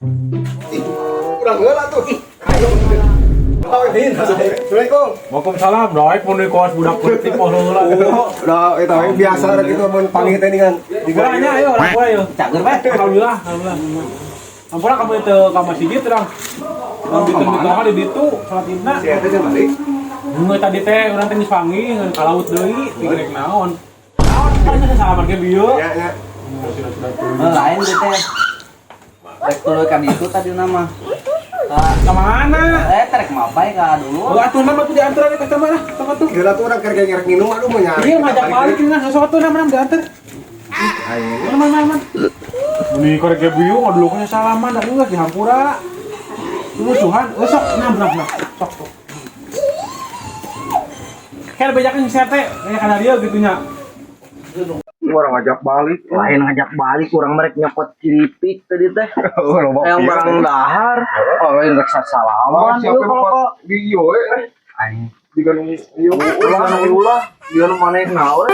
Urang heula tuh. Ayo. Oh, ini. Assalamualaikum. Waalaikumsalam, daek mun kos budak politik poho heula. Oh, udah itu biasa lah gitu mun panggil teh kan. Kurangnya ayo, orang kurang ayo. Cager bae. Alhamdulillah, alhamdulillah. Ampura kamu itu ke masjid terang. Urang ditu di di ditu salat idna. Si eta jeung balik. Nggak, tadi teh urang teh geus panggih ngan ka laut deui, teu rek naon. Naon tanya sasalaman ge bieu. Ya, ya. Eh, lain teh teh. Rek tuluy ka ditu tadi nama. Ka Ka mana? Eh, terek mapai ka dulu. Oh, atuh nama tuh diantar ka mana? Sama tuh. Gila tuh orang kerja ngerek minum, aduh, mau nyari. Iya, ngajak balik nah, sesuatu nama nama diantar. Ayo. Mana mana mana. Ini korek ge bieu ngaduluknya salaman da geus dihampura. Musuhan, eh sok nah nah nah. Sok sok. Kayak bejakan si teh, kayak kana dia gitu nya. Orang ngajak balik. Lain ngajak balik, kurang mereka nyokot keripik tadi teh. Oh, loba. Yang barang dahar. Oh, lain rek salaman. Siapa Ieu kalau yang di iyo eh. Aing. Di ganung iyo. Ulah ulah, dia nu maneh naon.